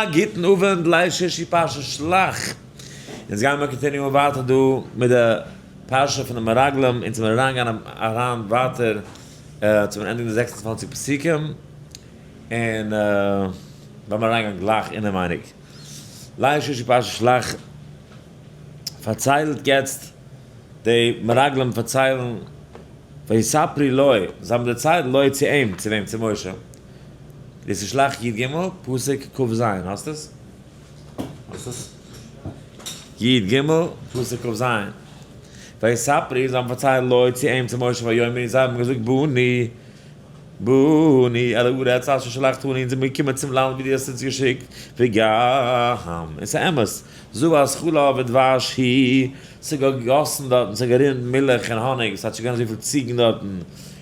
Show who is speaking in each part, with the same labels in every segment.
Speaker 1: א גוטן אווענט, ליל שישי פרשת שלח. אונז גייען מיר continue ען ווייטער דא מיט די פרשה פון די מרגלים, אונז וועלן אריינגיין אריין ווייטער צו מיר ענדיגן די 26 פסוקים, און לאמיר אריינגיין גלייך אינעווייניג. ליל שישי פרשת שלח פארציילט יעצט די מרגלים פארציילן ויספרו לו, זיי האבן דערציילט לו צו אים, צו וועם? צו משה. דאס איז שלח י ג, פסוק כ ז, האסט עס? האסט עס? י ג, פסוק כ ז. ויספרו, זיי האבן פארציילט לו צו אים, צו משה, ויאמרו, זיי האבן געזאגט, באנו, באנו אל הארץ אשר שלחתנו, אונז זעמיר געקומען צום לאנד ווי דו האסט אונז געשיקט, וגם, און ס'איז אמת, זבת חלב ודבש היא, ס'איז געגאסן דארטן, ס'איז גערינט מילך און האניג, ס'האט שוין געווען אזויפיל ציגן דארטן,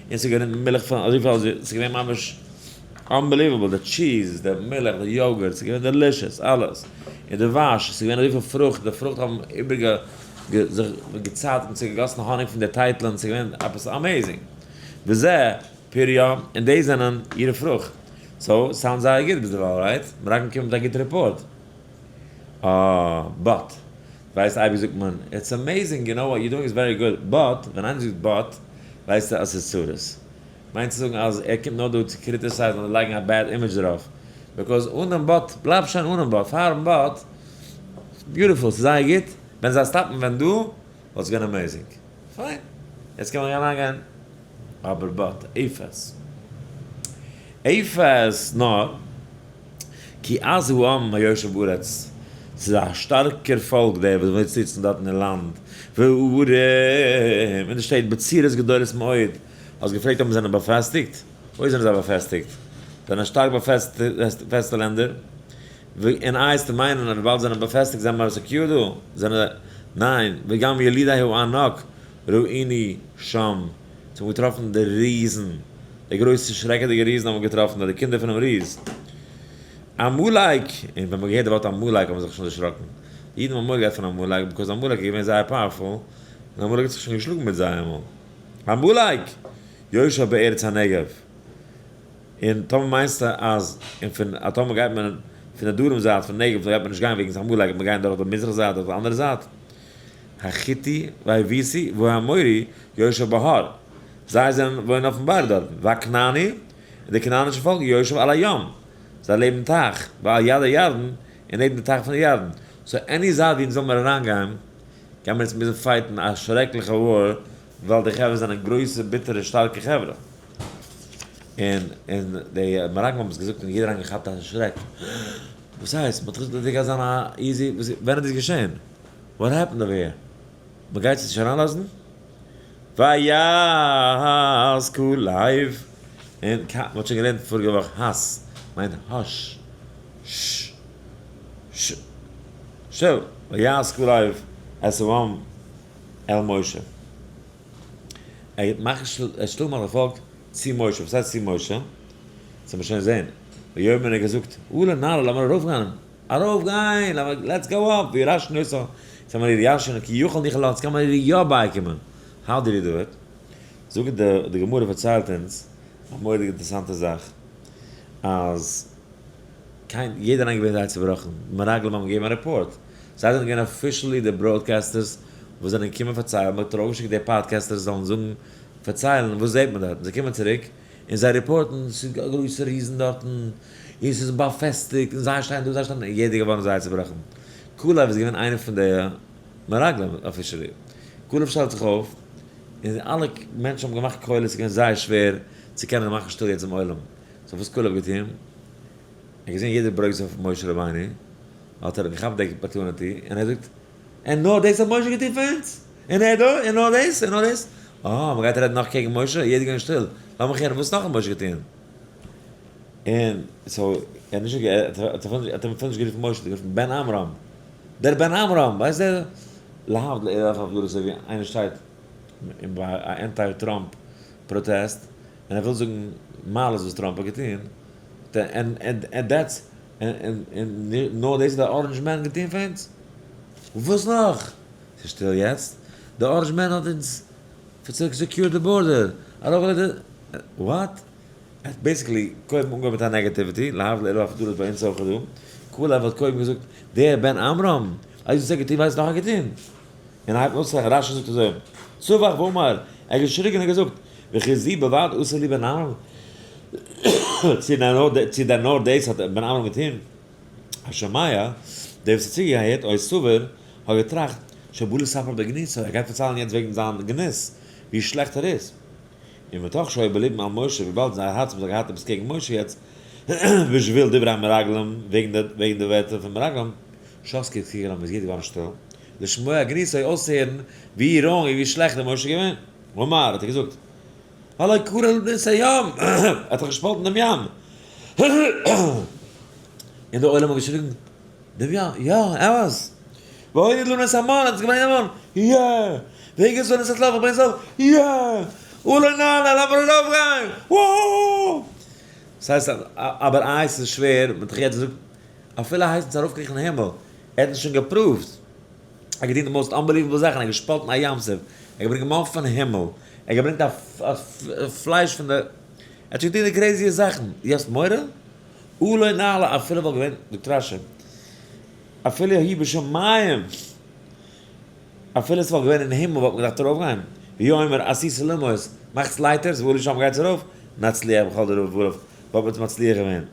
Speaker 1: און ס'איז גערינט מילך פון אזויפיל אז ס'איז געווען ממש unbelievable, די cheese, די מילך, די yogurt, ס'איז געווען delicious, אלעס, און די דבש, ס'איז געווען אזויפיל פרוכט, די פרוכט האבן איבערגע זיך געצייטיגט און ס'איז געגאסן האניג פון די טייטלען, ס'איז געווען עפעס amazing. וזה פריה, און דאס זענען אירע פרוכט. so, sound זייער גוט ביזדערווייל, right? מ'דארף קומען מיט א גוטע report. אה, but. ווייסט אייביג זאגט מען, it's amazing, you know what you doing is very good, but, ווען איינער זאגט but, ווייסטו אז ס'איז צרות. מיינט צו זאגן אז ער קומט נאר דא צו criticize ן אדער לייגן א bad image דערויף. because אן דעם but, בלייב שוין אנעם but, פארן but, beautiful, ס'איז זייער גוט, ווען זיי stop ן ווען דא, וואלט עס געווען amazing. פיין, יעצט קען מען אריינגיין. אבער but, אפס. אפס נאר. כי עז העם היושב בארץ, ס'איז א שטארקער פאלק דער וואס וואוינט זיצן דארטן אין לאנד, והערים, און די שטעט בצורות גדולות מאוד, האסט געפרעגט אויב זיי זענען באפעסטיגט? אוי זענען זיי באפעסטיגט, זיי זענען שטארק באפעסטע לענדער, און איי עסטו מיינען אז וויבאלד זיי זענען באפעסטיגט זענען מיר secure דא? זענען זיי, ניין, וגם ילידי הענק ראינו שם, זיי האבן געטראפן די ריזן. די גרויסע שרעקעדיגע ריזן האבן געטראפן דארט די קינדער פונעם ריז עמלק, און ווען מ'האט געהערט די ווארט עמלק האט מען זיך שוין דערשראקן, די אידן האבן מורא געהאט פון עמלק because עמלק איז געווען זייער powerful, און עמלק האט זיך שוין געשלאגן מיט זיי אמאל. עמלק! יושב בארץ הנגב. און טאמער מיינסטו אז און פון אז טאמער גייט מען פון די דרום זייט פון נגב גייט מען נישט גיין וועגן עמלק גייט מען גיין דורך די מזרח זייט דורך די אנדערע זייט. החתי והיבוסי והאמורי יושב בהר. זיי זענען וואוינען אויפן בארג דארטן, והכנעני, און די כנענישע פאלק, יושב על הים, זיי לעבן טייך, ועל יד הירדן, און נעבן די טייך פון די ירדן. so any זייט ווי אונז זאל מיר אריינגיין, גייען מיר אונז מוזן fight ן א שרעקליכע war, ווייל די חברה זענען גרויסע ביטערע שטארקע חברה. און און די מרגלים האבן עס געזאגט און יעדער אריינגעכאפט א שרעק, וואס הייסט? מ'האט געזאגט אז דא גייט זיין א easy, ווען איז דאס געשען? what happened over here? מ'גייט זיך נישט אריינלאזן? ויהס כלב, און ק, מ'האט שוין געלערנט פאריגע וואך הס מיינט hush, ש, ש, שטיל, ויהס כלב את העם אל משה, ער מאכט שטיל, ער שטיל מאכט די פאלק צו משה, וואס הייסט צו משה? דאס וועט מען שוין זען, ויאמר ער האט געזאגט, עלה נעלה לאמיר ארויפגיין ארויף גיין, let's go up, וירשנו אותה, זאל מען איר ירש'נען, כי יכול נוכל לה, קען מען איר יא בייקומען, how did he do it? זאגט די די גמרא פארציילט אונז א מורא'דיגע אינטערעסאנטע זאך, אז קיין יעדער איינער געווען זייער צובראכן, מרגלים האבן געגעבן א report, זיי זענען געווען officially די broadcasters וואס זענען געקומען פארציילן, מען האט ארויפגעשיקט די podcasters זאלן זאגן פארציילן וואס זעט מען דארטן, זיי קומען צוריק און זיי report ן ס'איז דא גרויסע ריזן דארטן, און ס'איז באפעסטיגט, און זיי שטייען דא זיי שטייען דא, און יעדער געווארן זייער צובראכן. כלב איז געווען איינער פון די מרגלים officially. כלב שטעלט זיך אויף, און אלע מענטשן האבן געמאכט קולות, ס'איז געווען זייער שווער צו קענען מאכן שטיל יעצט דעם עולם. so וואס כלב געטון? ער האט געזען יעדער ברוגז אויף משה רבינו, האט ער געכאפט די opportunity, און ער זאגט, און נאר דאס האט משה געטון פאר אונז? און ער דא? און נאר דאס? און נאר דאס? אה, מ'גייט רעדן נאך קעגן משה? יעדער געווען שטיל. לאמיך הערן, וואס נאך האט משה געטון? און so, ער האט נישט ער האט אים אפילו נישט גערופן משה, ער האט גערופן בן עמרם. דער בן עמרם! ווייסט דער? להבדיל אלף הבדלות אזוי ווי איינער שטייט אין ביי א anti טראמפ פראטעסט, און ער וויל זאגן מעלות וואס טראמפ האט געטון, and that's און נאר דאס האט דער orange man געטון פאר אונז? וואס נאך? ס'איז שטיל יעצט, די orange man האט אונז secured די border, ארויפגעלייגט די, what? ער האט basically קודם אנגעהויבן מיט א negativity, להבדיל אלף הבדלות ביי אונז אויך דא, כלב האט קודם געזאגט, דער בן עמרם, אז דאס האט געטון, ווייסט נאך האט געטון. און הייבט אן צו רשי זאגט אזוי, צווח ואמר, ער האט געשריגן און געזאגט, וכי זו בלבד עשה לי בן עמרם, צו דען נאר דאס האט בן עמרם געטון? השומע, דער וואס האט צוגעהערט, או סבר, האט געטראכט, שבא לספר בגנותו, ער גייט פארציילן יעצט וועגן זיין גנות, ווי שלעכט ער איז. און מתוך שהיה בלבם על משה, וויבאלד זייער הארץ האבן זיי געהאט עפעס קעגן משה יעצט, בשביל דברי המרגלים, וועגן די ווערטער פון מרגלים, שתקו כולם איז יעדער געווארן שטיל, לשמוע גנותו אויסצוהערן ווי wrong און ווי שלעכט איז משה געווען. אמר, האט ער געזאגט, הלא קרע לנו את הים, ער האט דאך געשפאלטן דעם ים. און דער עולם האט געשריגן, דעם ים, יא, אמת. והוריד לנו את המן, ער האט געברענגט דעם מן, יא. והגיס לנו את הצלף, געברענגט צלף, יא. עלה נעלה, לאמיר ארויפגיין, וואו! דאס הייסט, אבער איי ס'איז שווער, מ'האט דאך יעצט געזאגט, אפילו הייסט עס ארויפקריכן אין הימל, ער האט עס שוין גע prove ט, ער האט געטון די most unbelievable זאכן, ער האט געשפאלטן א ים סוף, ער האט געברענגט מן פון הימל, ער האט געברענגט א פלייש פון די, ער האט שוין געטון די crazy זאכן, דו האסט מורא? עלה נעלה אפילו וואלט געווען, זאגט רשי, אפילו יהי בשמים, אפילו עס וואלט געווען אין הימל וואלט מען געדארפט ארויפגיין, והוא אומר עשו סולמות, מאכטס לייטערס ועלו שם גייטס ארויף, נצליח בכל דבריו, וואלט מען מצליח געווען.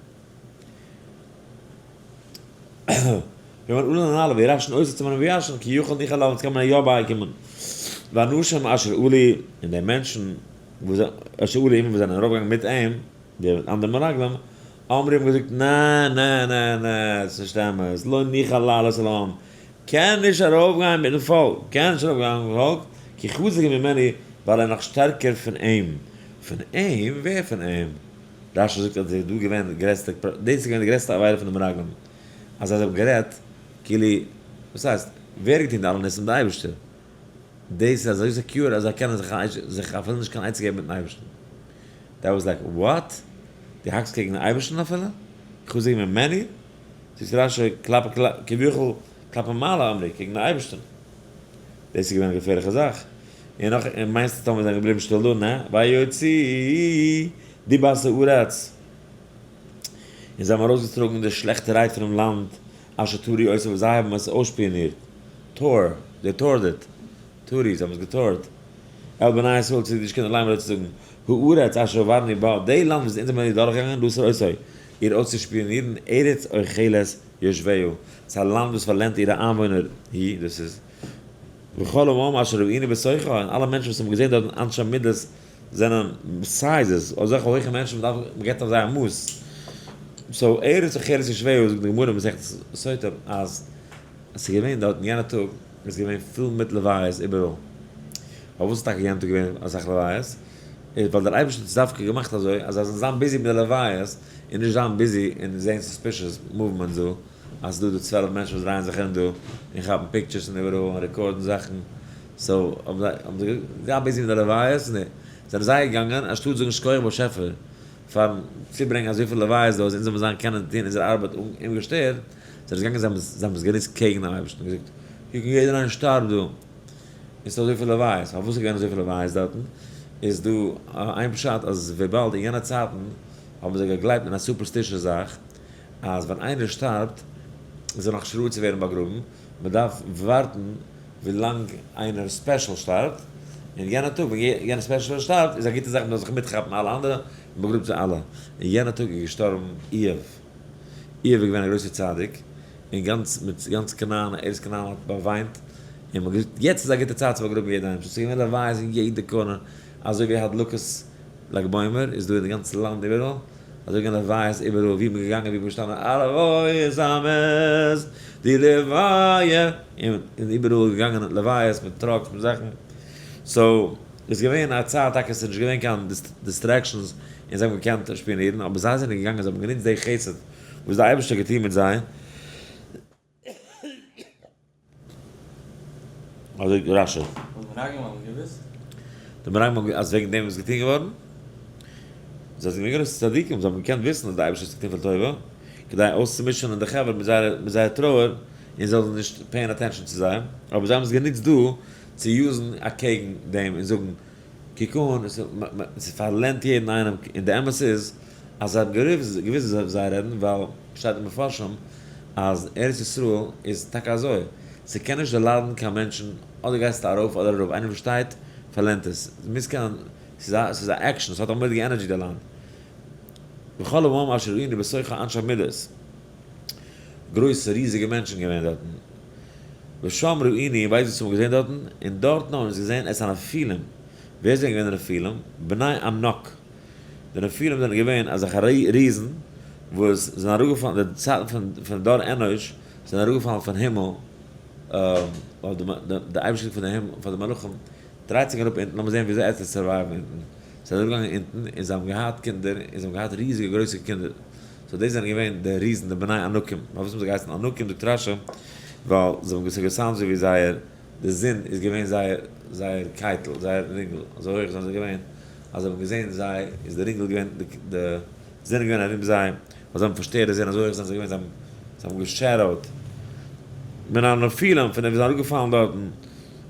Speaker 1: ווען מען עלה נעלה וירשן עושה צו מען וירשן כי יכול ניחא לה אונז קען מען יא בייקומען ואנשים אשר עלו און די מענטשן וואס אשר עלו עמו וואס זענען ארויפגעגאנגען מיט אים די אנדערע מרגלים אמרו האבן געזאגט נע נע נע נע עס איז נישט אמת לא ניחא לעלות אל העם קען נישט ארויפגיין מיטן פאלק קען נישט ארויפגיין מיטן פאלק כי חזק ממנו ווייל ער איז נאך שטערקער פון אים פון אים? ווער פון אים? רשי זאגט אז דאס איז דא געווען די גרעסטע, דאס איז געווען די גרעסטע עבירה פון די מרגלים, אז זיי האבן גערעדט כאילו, וואס הייסט, ווער האט געטון די אלע ניסים? די אייבערשטער. דאס איז אזוי secure אז זיי קענען זיך זיך אפילו נישט קיין עצה געבן מיטן אייבערשטן. That was like what? דו האקסט קעגן אייבערשטן אפילו? חזק ממנו? זאגט רשי כלפי כביכול כלפי מעלה אמרי, קעגן די אייבערשטן. דאס איז געווען א געפערליכע זאך. און נאך, און מיינסטו טאמער זיי זענען געבליבן שטיל דא? נע, ויוציאו דיבת הארץ, און זיי האבן ארויסגעטראגן די שלעכטע רייד פונעם לאנד, אשר תרו אותו, וואס זיי האבן עס אויסשפיאנירט, תור, they toured it, תרו, זיי האבן עס גע tour ט, אל בני ישראל צו די קינדער לאמר צו זאגן, הארץ אשר עברנו בה, די לאנד וואס אונז זעמיר איר דורכגעגאנגען, לתור אותה, איר אויסצושפיאנירן, ארץ אוכלת יושביה, ס'איז א לאנד וואס פארלענדט אירע איינוואוינער, היא, דאס איז. וכל העם אשר ראינו בתוכה, און אלע מענטשן וואס האבן געזען דארטן אנשי מידות זענען sizes, אזעלכע הויכע מענטשן מ'דארף מ'געבט אויף זיי א מאס. so ארץ אוכלת יושביה זאגט די גמרא מסכת סוטה אז עס איז געווען דארט אין יענע טאג איז געווען פול מיט לוויות איבעראל. פארוואס איז טאקע יענע טאג געווען אסאך לוויות? איז ווייל דער אייבערשטער האט עס דווקא געמאכט אזוי אז זיי זאלן זיין busy מיט די לוויות און נישט זיין busy און זען suspicious movements דא. אז ס'דא דא 12 מענטשן וואס דרייען זיך ארום דא און כאפן pictures און איבעראל און record ן זאכן, so האבן זיי האבן זיי געזאגט זיי busy מיט די לוויות און די זענען זיי געגאנגען אנשטאט זאגן שכוח באשעפער פארן צוברענגען אזויפיל לוויות דא אז אונז זאל מיר זיין קענען טון אונזער ארבעט אומגעשטערט, זענען זיי געגאנגען זיי האבן עס גענוצט קעגן דעם אייבערשטן און געזאגט קוק יעדער איינער שטארבט דא און ס'דא אזויפיל לוויות, פארוואס איז געווען אזויפיל לוויות דארטן? איז דא איין פשט אז וויבאלד אין יענע צייטן האבן זיי געגלייבט אין א superstitious זאך אז ווען איינער שטארבט איז ער נאכנישט ראוי צו ווערן באגראבן, מען דארף ווארטן ווילאנג איינער special שטארבט, און יענע טאג ווען יענער special שטארבט איז א גוטע זאך מען זאל זיך מיטכאפן אלע אנדערע און באגראבט זיי אלע, און יענע טאג איז געשטארבן איוב, איוב איז געווען א גרויסער צדיק, און גאנץ מיט גאנץ כנען ארץ כנען האט באוויינט, און מען האט געזאגט יעצט איז א גוטע צייט צו באגראבן יעדע איינעם, ס'איז געווען לוויות אין יעדע corner, אזוי ווי הדלקות לג בעומר איז דא אין די גאנצע לאנד איבעראל. אזוי געווען לוויות איבעראל ווי מ'איז געגאנגען ווי מ'איז געשטאנען אלע הויז המת די לוויה און איבעראל געגאנגען לוויות מיט trucks מיט זאכן so איז געווען א צייט טאקע ס'איז נישט געווען קיין distractions און זיי האבן געקענט שפיאנירן אבער זיי זענען געגאנגען זיי האבן גענוצט די חסד וואס די אייבערשטער האט געטון מיט זיי. אזוי זאגט רשי.
Speaker 2: די מרגלים האבן געוואוסט?
Speaker 1: די מרגלים האבן אז וועגן דעם איז געטון געווארן. זיי זענען געווען גרויסע צדיקים, זיי האבן געקענט וויסן אז די אייבערשטער האט עס געטון פאר טובה, כדי אויסצומישענען די חברה מיט זייער מיט זייער טרויער, און זיי זאלן נישט pay ען attention צו זיי, אבער זיי האבן עס גענוצט דא צו use ן אקעגן דעם און זאגן, קוק אן, עס פארלענדט יעדן איינעם, און די אמת איז אז זיי האבן געוואוסט וואס זיי רעדן, ווייל שטייט אין מפרשים. אז ארץ ישראל איז טאקע אזוי, ס'קען נישט דערליידן קיין מענטשן, אדער גייסטו ארויף אדער אראפ, איינער וואס שטייט פארלענדט עס, מוז קענען, ס'איז א action, ס'האט א מורא'דיגע energy די לאנד. וכל העם אשר ראינו בתוכה אנשי מידות, גרויסע ריזיגע מענטשן געווען דארטן. ושם ראינו, ווייסט וואס מ'האט געזען דארטן? און דארטן האבן אונז געזען את הנפילים, ווער זענען געווען די נפילים? בני ענק. די נפילים זענען געווען אזעלכע ריזן וואס זענען אראפגעפאלן אין די צייטן פון דור אנוש, זענען אראפגעפאלן פון הימל, ווייל די אייבערשטער פון די הימל פאר די מלאכים דרייט זיך אראפ אונטן, לאמיר זען וויאזוי עטץ survive ן אונטן. זיי זענען אראפגעגאנגען אונטן און זיי האבן געהאט קינדער און זיי האבן געהאט ריזיגע גרויסע קינדער. so דאס זענען געווען די ריזן, די בני ענקים. פארוואס האבן זיי געהייסן ענקים זאגט רש"י, ווייל זיי האבן געסאונד אזוי ווי זייער, די זון איז געווען זייער זייער קייטל, זייער רינגל, אזוי הויך זענען זיי געווען, אז זיי האבן געזען זיי, איז די רינגל געווען, די זון איז געווען ארום זיי, ווייל זיי האבן פארשטערט די זון, אזוי הויך זענען זיי געווען, זיי האבן גע shadow ט. מן הנפילים, פון די וואס זענען אראפגעפאלן דארטן,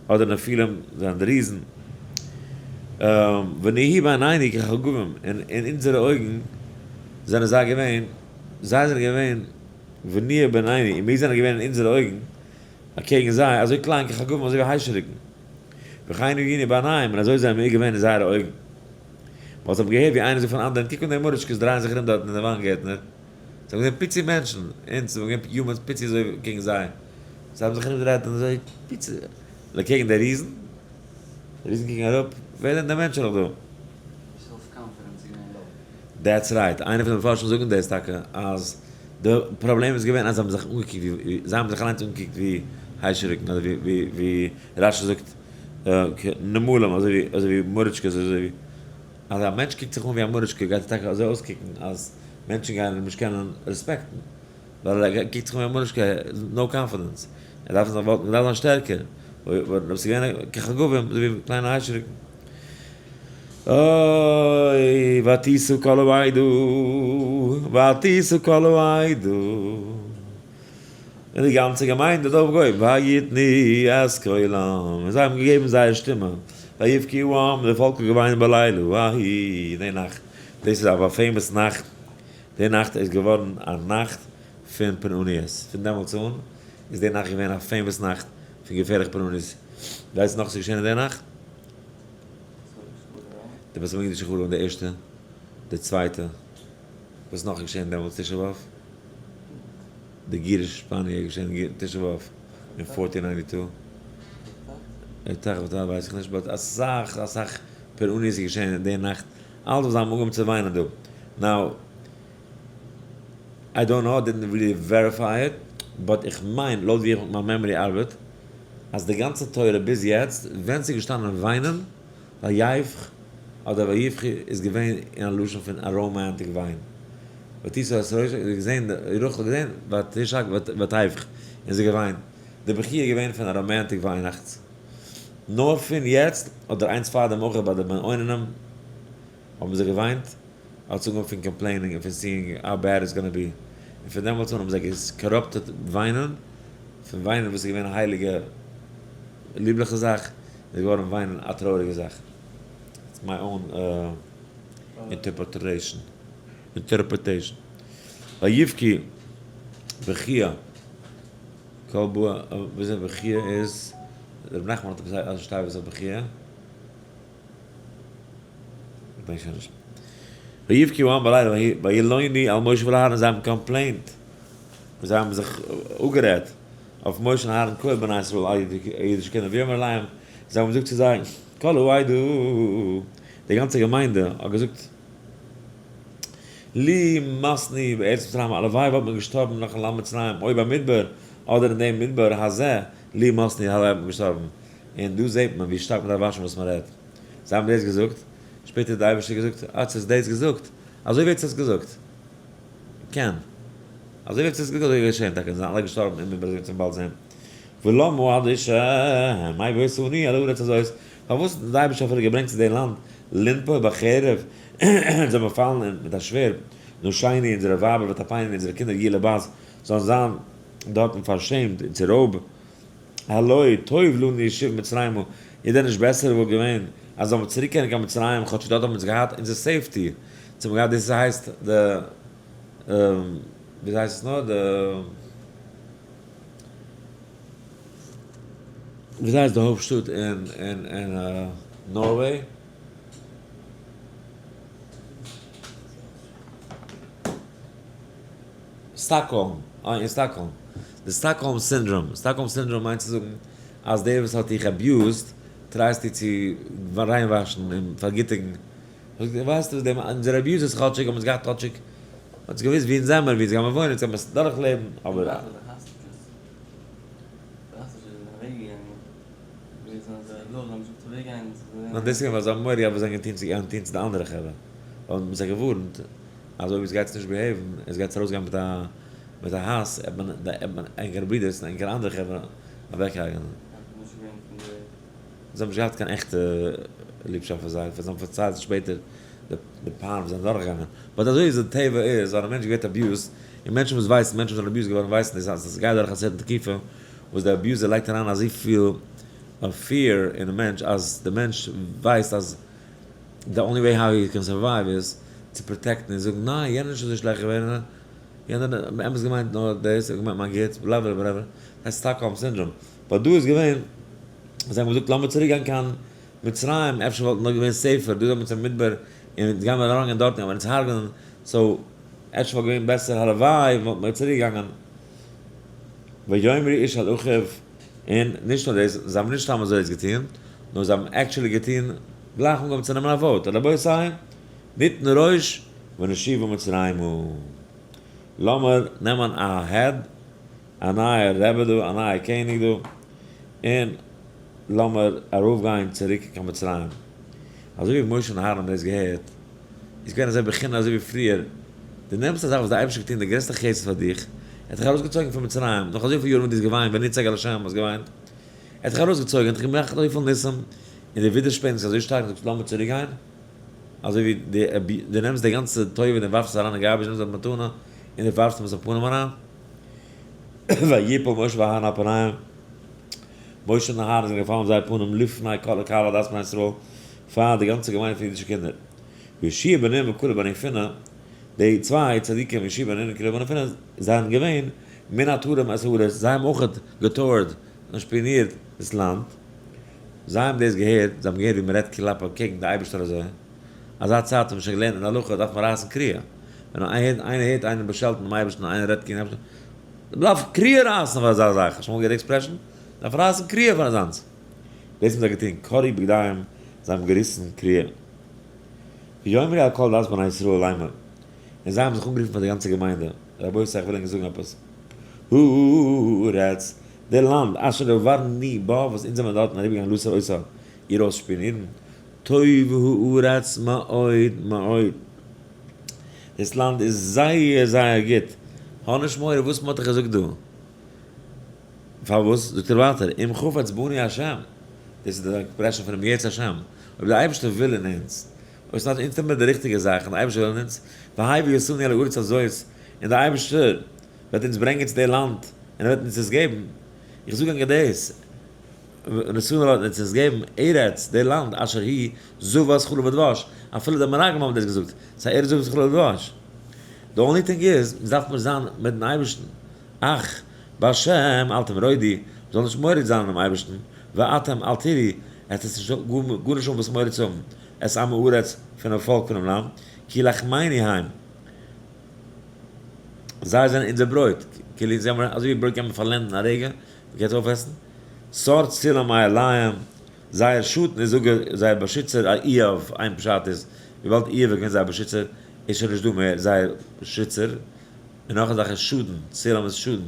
Speaker 1: אדער נפילים זענען די ריזן. ונהיו בעינינו כחגבים, און אין אונזערע אויגן זענען זיי געווען, זיי זענען געווען ונהיו בעינינו, און מיר זענען געווען אין אונזערע אויגן אקעגן זיי, אזוי קליין כחגבים אזוי ווי היישעריקן. וכן היינו בעיניהם, און אזוי זענען מיר געווען אין זייערע אויגן. ווייל זיי האבן געהערט ווי איינער זאגט פארן אנדערן, קוק אן די מורישקעס דרייען זיך ארום דארטן אין די וויינגערטנער. זיי האבן געזען פיצי מענטשן, אונז זענען געווען humans פיצי אזוי קעגן זיי. זיי האבן זיך ארומגעדרייט און אזוי פיצי אקעגן די ריזן. די ריזן קוקן אראפ, ווער זענען די מענטשעלעך דא?
Speaker 2: self confidence איז געווען low.
Speaker 1: That's right, איינער פון די מפרשים זאגן דאס טאקע, אז די פראבלעם איז געווען אז זיי האבן זיך אנגעקוקט ווי, זיי האבן זיך אליינס אנגעקוקט ווי היישעריקן, אדער ווי ווי רש"י זאגט נמלים, אזוי ווי אזוי ווי מוריטשקעס, אזוי ווי אז א מענטש קוקט זיך אן ווי א מוריטשקע גייט ער טאקע אזוי אויסקוקן אז מענטשן גייען אים נישט קענען רעספעקטן, ווייל ער קוקט זיך אן ווי א מוריטשקע, no confidence, ער דארף זיך וואלט געדארפט זיין שטערקער, אויב ס'איז געווען כחגבים, אזוי ווי קליינע היישעריקן. אוי, ותשא כל העדה, ותשא כל העדה, און די גאנצע געמיינדע האט אויפגעהויבן, ויתנו את קולם, און זיי האבן געגעבן זייער שטימע, ויבכו העם, די פאלק האט געוויינט בלילה ההוא, די נאכט, דאס איז א famous נאכט, די נאכט איז געווארן א נאכט פון פורעניות, פון דעמאלטס אן איז די נאכט געווען א famous נאכט פון געפערליכע פורעניות, ווייסט נאך וואס איז געשען אין די נאכט? די בית המקדש איז חרוב געווארן די ערשטע, די צווייטע, וואס נאך איז געשען דעמאלטס תשעה באב? די גירוש שפאניע איז געשען תשעה באב אין 1492. תכף ווייס איך נישט, but אסאך אסאך פורעניות איז געשען אין די נאכט, אלעס וואס זיי האבן אנגעהויבן צו וויינען דא. Now, I don't know, didn't really verify it, but איך מיין, לויט ווי מיין memory ארבעט, אז די גאנצע תורה ביז יעצט, ווען ס'איז געשטאנען וויינען, ויבך אדער ויבכי איז געווען אין א לשון פון א romantic וויין. ותשא את ראשה, איז געזען, רחל האט געזען, ותשק ותבך, און זי געוויינט. די בכיה איז געווען פון א romantic וויינאכטס. נאר פון יעצט, אדער איינס פאר דעם אויך ביי די מעוננים האבן זיי געוויינט, האט זיך אנגעהויבן פון complaining און פון seeing how bad it's gonna be. און פון דעמאלטס אן האבן זיי גע corrupted וויינען, פון וויינען וואס איז געווען א הייליגע ליבליכע זאך, איז געווארן וויינען א טרויעריגע זאך. It's my own interpretation. Interpretation. ויבכו בכיה, כל באי, וויאזוי בכיה איז, רבי נחמן האט עפעס א שטייף וואס איז בכיה? כ'דענק שוין נישט. ויבכו העם בלילה וילונו על משה ועל אהרן, זיי האבן complained, זיי האבן זיך אפגערעדט אויף משה און אהרן כל בני ישראל אלע אידישע קינדער, ויאמר אליהם, זיי האבן געזאגט צו זיי, כל העדה, די גאנצע געמיינדע האט געזאגט, לו מתנו בארץ מצרים, הלוואי וואלט מען געשטארבן נאך אין לאנד מצרים, או במדבר, אדער אין דעם מדבר הזה, לו מתנו, הלוואי וואלט מען געשטארבן. און דא זעט מען ווי שטארק מען דארף וואטשן וואס מען רעדט. זיי האבן דאס געזאגט, שפעטער האט דער אייבערשטער געזאגט, האט עס דאס געזאגט, אזוי ווי עטס האטס געזאגט, קען, אזוי ווי עטס האטס געזאגט אזוי איז געשען, טאקע זיי זענען אלע געשטארבן אין מדבר אזוי ווי אונז וועלן באלד זען. ולמה עד השם הביא אותנו אל הארץ הזאת, פארוואס האט אונז דער אייבערשטער אפילו געברענגט צו די לאנד, לנפול בחרב, אונז זאל מען פאלן מיט א שווערד, נשינו אונזערע ווייבער וטפינו אונזערע קינדער יהיו לבז, זאלן זיין דארטן פארשעמט און צו רויב. הלא טוב לנו לשוב מצרימה, איז דען נישט בעסער וואלט געווען אז זאל מען צוריק קערן קיין מצרים כאטש דארט האבן אונז געהאט אונזער safety, צו מען געהאט דאס הייסט די וויאזוי הייסט עס נאר די. וויאזוי הייסט די הויפט שטאט אין אין אין Norway? סטאקהאלם, אה אין סטאקהאלם. די Stockholm syndrome. Stockholm syndrome מיינט צו זאגן אז דער וואס האט דיך abused try סטו צו ריינוואשן און פארגיטיגן. זאגט ער ווייסטו וואס די אונזערע abusers כאטשיג האבן אונז געהאט כאטשיג מ'האט זיך געוואוסט ווי אונז זעמער ווי אונז גיימער וואוינען אונז קען מען עס דורכלעבן אבער. נאר דאס איז געווען ווייל זיי האבן מורא געהאט וואס זיי האבן געטון צו גייען טון צו די אנדערע חברה, ווייל מ'האט זיי געווארנט אז אויב עס גייט נישט behave ן, עס גייט ארויסגיין מיט א מיט א האס, עט מען עט מען ענקערע ברודערס און ענקערע אנדערע חברה אוועקהרג'ענען. זיי האבן נישט געהאט קיין עכטע ליבשאפט פאר זיי, זיי האבן פארציילט שפעטער די פיין וואס זיי זענען דורכגעגאנגען, but אזוי איז די טבע איז, אז א מענטש ווערט abused, און מענטשן וואס ווייסן, מענטשן וואס זענען abused געווארן ווייסן דאס אז עס גייט דורך א certain תקופה וואס די abuser לייגט אריין אזויפיל fear אינעם מענטש אז די מענטש ווייסט אז the only way how he can survive איז צו protect ן און זאגן ניין יענער איז נישט אזוי שלעכט געווען, יענער האט באמת געמיינט נאר דאס, ער האט געמיינט מיין גוטס, בלא בלא בלא, הייסט Stockholm syndrome. But דא איז געווען, זיי האבן געזאגט לאמיר צוריק גיין קיין מצרים, אפשר וואלט נאך געווען safer, דא זענען מיר צום מדבר און אונז גיימיר אריינגיין דארטן און אונז הרג'נען, so אפשר וואלט געווען בעסער הלוואי וואלט מען צוריק געגאנגען. ויאמרו איש אל אחיו, און נישט נאר דאס, זיי האבן נישט סתם אזוי עס געטון, נאר זיי האבן actually געטון, גלייך אנגעהויבן צו נעמען א vote, רבותי, נתנה ראש ונשובה מצרימה, לאמיר נעמען א head, א נייע רבי דא, א נייע קעניג דא, און לאמיר ארויפגיין צוריק קיין מצרים. אזוי ווי משה און אהרן האבן דאס געהערט, איז געווען אזוי בחינה אזוי ווי פריער, דו נעמסט א זאך וואס דער אייבערשטער האט געטון די גרעסטע חסד פאר דיך, ער האט דיך ארויסגעצויגן פון מצרים, נאך אזויפיל יארן וואס דו האסט געוויינט, ונצעק אל השם, האסט געוויינט, ער האט דיך ארויסגעצויגן, ער האט דיך געמאכט אזויפיל ניסים, און דו ווידערשפעניגסט אזוי שטארק און זאגסט לאמיר צוריקגיין, אזוי ווי דו נעמסט די גאנצע טובה און דו ווארפסט עס אריין אין garbage, נעמסט די מתנה און דו ווארפסט אים עס אין פנים אריין. ויפל משה ואהרן על פניהם, משה און אהרן זענען געפאלן אויף זייער פנים לפני כל הקהל עדת בני ישראל, פאר די גאנצע געמיינדע פון אידישע קינדער. יהושע בן נון וכלב בן יפונה, די צוויי צדיקים יהושע בן נון און כלב בן יפונה, זענען געווען מן התרים את הארץ, זיי האבן אויך גע tour ט און שפיאנירט דאס לאנד, זיי האבן דאס געהערט, זיי האבן געהערט ווי מען רעדט כלפי קעגן די אייבערשטער אזוי, אזא צייט האט מען שוין געלערנט אין הלכה דארף מען רייסן קריעה, ווען איינער הערט איינעם באשעלטן דעם אייבערשטן און איינער רעדט קעגן אייבערשטן, מען דארף קריעה רייסן פאר אזא זאך, שוין אמאל געהערט די expression? מען דארף רייסן קריעה פאר אזאנס. דאס האבן זיי געטון, קרעו בגדיהם, זיי האבן געריסן קריעה. ויאמרו אל כל עדת בני ישראל לאמר, און זיי האבן זיך אנגערופן פאר די גאנצע געמיינדע, רבותי איך וויל ענק זאגן עפעס, הארץ, די לאנד, אשר עברנו בה, וואס אונז זעמער דארטן אריבערגעגאנגען לסור אותה, איר אויסשפיאנירן, טובה הארץ מאוד מאוד, דאס לאנד איז זייער זייער גוט, האב נישט מורא וואס מען האט דיך געזאגט דא. פארוואס? זאגט ער ווייטער, אם חפץ בנו השם, דאס איז די expression פונעם ירצה השם, אויב דער אייבערשטער וויל אין אונז, אויב ס'איז אונז טון מיר די ריכטיגע זאך און דער אייבערשטער וויל אין אונז, והביא אותנו אל הארץ הזאת, און דער אייבערשטער וועט אונז ברענגען צו די לאנד, און ער וועט אונז עס געבן, איך זאג ענק דאס, נתנו וועט אונז עס געבן, ארץ, די לאנד, אשר היא זבת חלב ודבש, אפילו די מרגלים האבן דאס געזאגט, ס'איז א ארץ זבת חלב ודבש. The only thing איז, אונז דארף מיר זיין מיטן אייבערשטן, אך, בהשם אל תמרודו, מ'זאל נישט מורד זיין אינעם אייבערשטן, ואתם אל תיראו, עטס עס נישט גארנישט האבן וואס מורא צו האבן, את עם הארץ, פונעם פאלק פונעם לאנד, כי לחמנו הם, זיי זענען אונזער ברויט, כאילו אונז האבן, אזוי ווי ברויט קען מען פארלענדן א רגע, מ'קען עס אויפעסן, סר צלם מעליהם, זייער שאטן איז זאגאר זייער באשיצער א איוב, איין פשט איז, וויבאלד איוב איז געווען זייער באשיצער, איז שוין נישט דא מער זייער באשיצער, און נאך א זאך איז שאדן, צלם איז שאדן,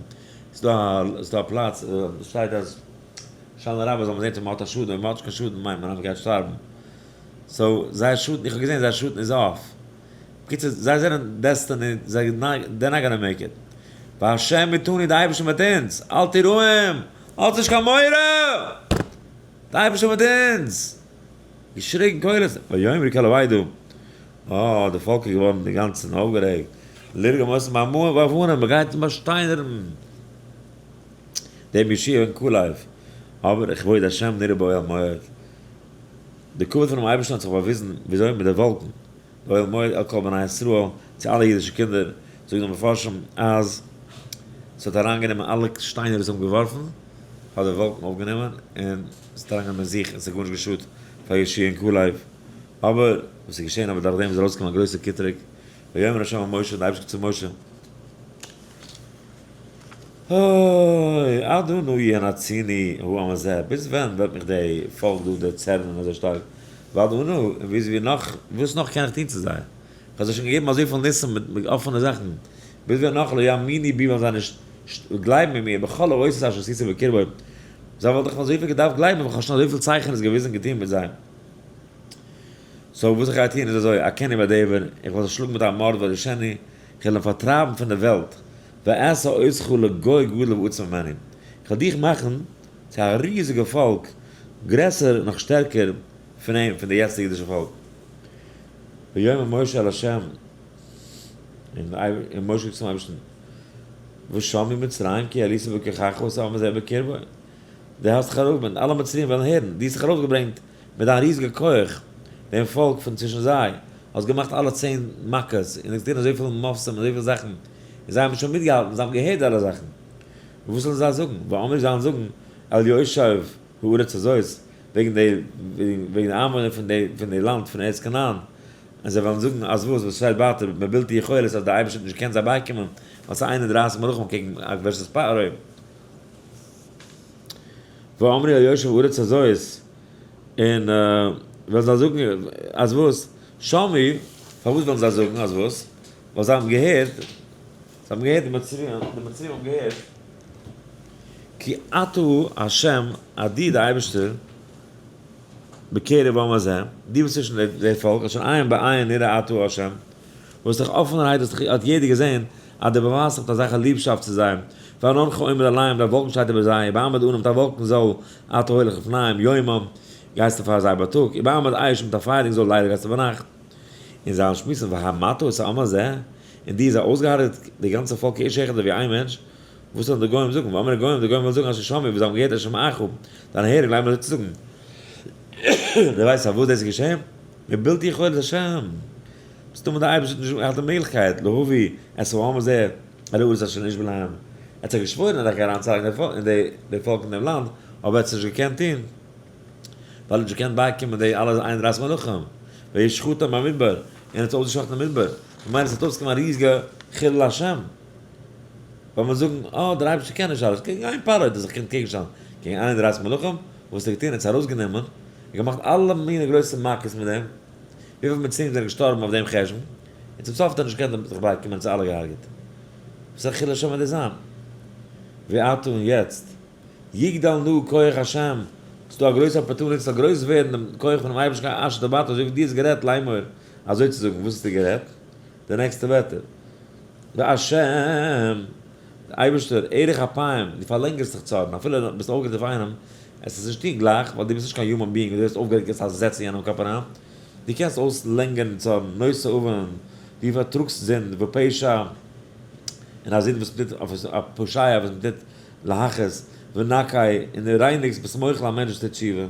Speaker 1: ס'איז דא א, ס'איז דא א פלאץ, שטייט אז הושענא רבה זאל מען זען צו מ'האט א שאדן, אויב מ'האט נישט קיין שאדן מיינט מען אז מ'גייט שטארבן, so זייער שאדן, איך האב געזען זייער שאדן איז off, בקיצור זיי זענען destined, זיי they're not gonna make it, והשם איתנו די אייבערשטער מיט אונז, אל תיראום, האטס נישט קיין מורא! די אייבערשטער מיט אונז! געשריגן קולות, ויאמרו כל העדה, אה, די פאלק איז געווארן אינגאנצן אויפגערעגט, לרגום אותם באבנים, מען גייט אים באשטיינערן דעם יהושע בן כלב, אבער כבוד השם נראה באוהל מועד, די כבוד פונעם אייבערשטן האט זיך באוויזן, וויאזוי? מיט די וואלקן, באוהל מועד אל כל בני ישראל, צו אלע אידישע קינדער, זאגן די מפרשים אז ס'האט אריינגענומען אלע שטיינער וואס האבן געווארפן. האט די וואלקן אויפגענומען און עס אריינגענומען אין זיך און עס האט גארנישט געשאדט פאר יהושע און כלב. אבער וואס איז געשען אבער דורכדעם איז ארויסגעקומען א גרויסע קיטרוג, ויאמר ה' אל משה, און דער אייבערשטער זאגט צו משה, אוי, עד אנה ינאצוני העם הזה, ביז ווען וועט מיך די פאלק דא דערצערנען אזוי שטארק, ועד אנה, און ביז ווי נאך, וואס נאך קען איך טון צו זיי? איך האב זיי שוין געגעבן אזויפיל ניסים מיט אפענע זאכן, ביז ווען נאך לא יאמינו בי וועלן זיי נישט גלייבן אין מיר, בכל האותות אשר עשיתי בקרבם, זיי וואלטן דאך אזויפיל געדארפט גלייבן ווען איך האב שוין אזויפיל צייכענעס געוויזן און געטון מיט זיי. so וואס איך גיי טון איז אזוי, אכנו בדבר, איך וועל זיי שלאגן מיט א מארד ואורישנו, איך וועל אים פארטרייבן פון דער וועלט, ואעשה אותך לגוי גדול ועצום ממנו, איך וועל דיך מאכן צו א ריזיגע פאלק, גרעסער און נאך שטערקער פון אים, פון די יעצטיגע אידישע פאלק. ויאמר משה אל ה', און משה זאגט צום אייבערשטן, ושמעו מצרים כי העלית בכחך את העם הזה בקרבו, דו האסט דיך ארויפגעברענגט, אלע מצריים וועלן הערן, דו האסט דיך ארויפגעברענגט מיט דיין ריזיגע כח דעם פאלק פון צווישן זיי, האסט געמאכט אלע 10 מכות, און האסט געטון אזויפיל מופתים און אזויפיל זאכן, און זיי האבן שוין מיטגעהאלטן, זיי האבן געהערט די אלע זאכן, און וואס זאלן זיי זאגן? ואמרו זיי וועלן זאגן, אל יושב הארץ הזאת, וועגן די וועגן די איינוואוינער פון די פון די לאנד פון ארץ כנען, און זיי וועלן זאגן אז וואס וואס שטייט ווייטער מבלתי יכולת אז דער אייבערשטער האט נישט געקענט זיי בייקומען, ווייל ס'איז 31 מלכים קעגן versus פרעה. ואמרו אל יושב הארץ הזאת, און וועלן זיי זאגן אז וואס? שמעו, פארוואס וועלן זיי זאגן אז וואס? ווייל זיי האבן געהערט, זיי האבן געהערט די מצרים, די מצרים האבן געהערט, כי אתה ה', אז דו דער אייבערשטער, בקרב העם הזה, דו ביסט צווישן די פאלק, אשר עין בעין נראה אתה ה', וואס דאך אפענערהייט האט יעדער געזען, אז דו באווייזט זיך מיט אזעלכע ליבשאפט צו זיי, ועננך עומד עליהם, דיין וואלקן שטייט איבער זיי, ובעמוד ענן מיט א וואלקן זייל, אתה הולך לפניהם, יומם, גייסטו פאר זיי בייטאג, ובעמוד אש מיט א פייערדיגן זייל לילה גייסטו ביינאכט. און זיי וועלן שמועסן והמתה את העם הזה, און דו האסט זיי אויסגעהארגעט די גאנצע פאלק כאיש אחד ווי איין מענטש, וואס וועלן די גוים זאגן? ואמרו הגוים, די גוים וועלן זאגן אשר שמעו, וואס זיי האבן געהערט את שמעך, דיין הערונג, לאמר אזוי צו זאגן. דו ווייסט פארוואס דאס איז געשען? מבלתי יכולת השם. מסתמא דער אייבערשטער האט נישט געהאט די מעגליכקייט להביא את העם הזה אל הארץ אשר נשבע להם. ער האט זיך געשוואוירן אז ער גייט אריינצולייגן די פאלק אין דעם לאנד, אבער ער האט עס נישט געקענט טון, ווייל ער האט נישט געקענט בייקומען די אלע 31 מלכים, וישחטם במדבר, און ער האט זיי אויסגעשחט'ן אין מדבר, ממילא עס וועט אויסקומען א ריזיגע חילול השם, וועט מען זאגן, אה, דער אייבערשטער קען נישט אלעס, קעגן איין פרעה האט ער זיך געקענט קעגנשטעלן, קעגן 31 מלכים, וואס האט ער געטון? ער האט זיי ארויסגענומען און געמאכט אלע מיני גרויסע מכות מיט דעם, וויפיל מצרים זענען געשטארבן אויף דעם חשבון, און צום סוף האט ער נישט געקענט זיך בייקומען און זיי אלע געהארגעט. וואס א חילול השם וועט דאס זיין? ועתה און יעצט, יגדל נא כח השם, ס'איז דא א גרויסע opportunity ס'זאל גרויס ווערן דעם כח פונעם אייבערשטן כאשר דברת אזוי ווי דו האסט גערעדט לאמור, אזוי צו זאגן, וואס האסטו גערעדט? די נעקסטע ווערטער, והשם, דער אייבערשטער, ארך אפיים, דו פארלענגערסט זיך צארן, אפילו ביסט אויפגערעגט אויף איינעם, עס איז נישט טון גלייך, ווייל דו ביסט נישט קיין human being, דו ווערסט אויפגערעגט געבסט א זעץ אין יענעם קאפ אריין, דו קענסט אויסלענגערן צארן, נושא עוון, דו פארטראגסט זינד, ופשע, און א זינד וואס מ'טוט, א פושע וואס מ'טוט להכעיס, ונקה, און דו רייניגסט, ביסט מוחל א מענטש וואס טוט תשובה,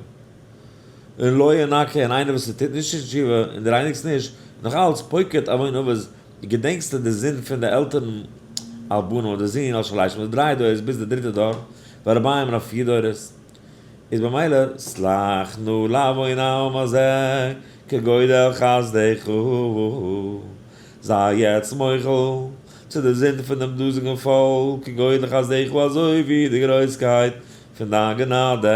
Speaker 1: און לא ינקה, און איינער וואס טוט נישט תשובה, און דו רייניגסט נישט, נאך אלץ פוקד עוון אבות, געדענקסטו די זינד פון די עלטערן על בנים אויף די זין, על שלש אויף די דריי דורות ביז די דריטע דור, וארבעים און אויף פיר דורות. איז במילא סלח נא לעוון העם הזה כגודל חסדך, זיי יעצט מוחל צו די זינד פון דעם דאזיגן פאלק כגודל חסדך אזוי ווי די גרויסקייט פון דיין גענאדע,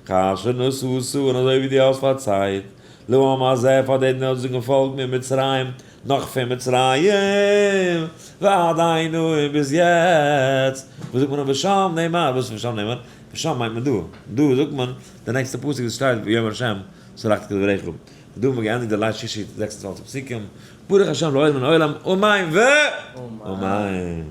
Speaker 1: כאשר נשאת און אזוי ווי דו האסט פארצייט לעם הזה פאר דעם דאזיגן פאלק ממצרים נאך פון מצרים ועד הנה און ביז יעצט, וואס זאגט מען אויף ושם נאמר? וואס איז ושם נאמר? ושם מיינט מען דא, דא זאגט מען די נעקסטע פסוק וואס שטייט ויאמר השם סלחתי כדבריך, דא האבן מיר געענדיגט די ליל שישי 26 פסוקים, ברוך השם לעולם און עולם, אמן ואמן.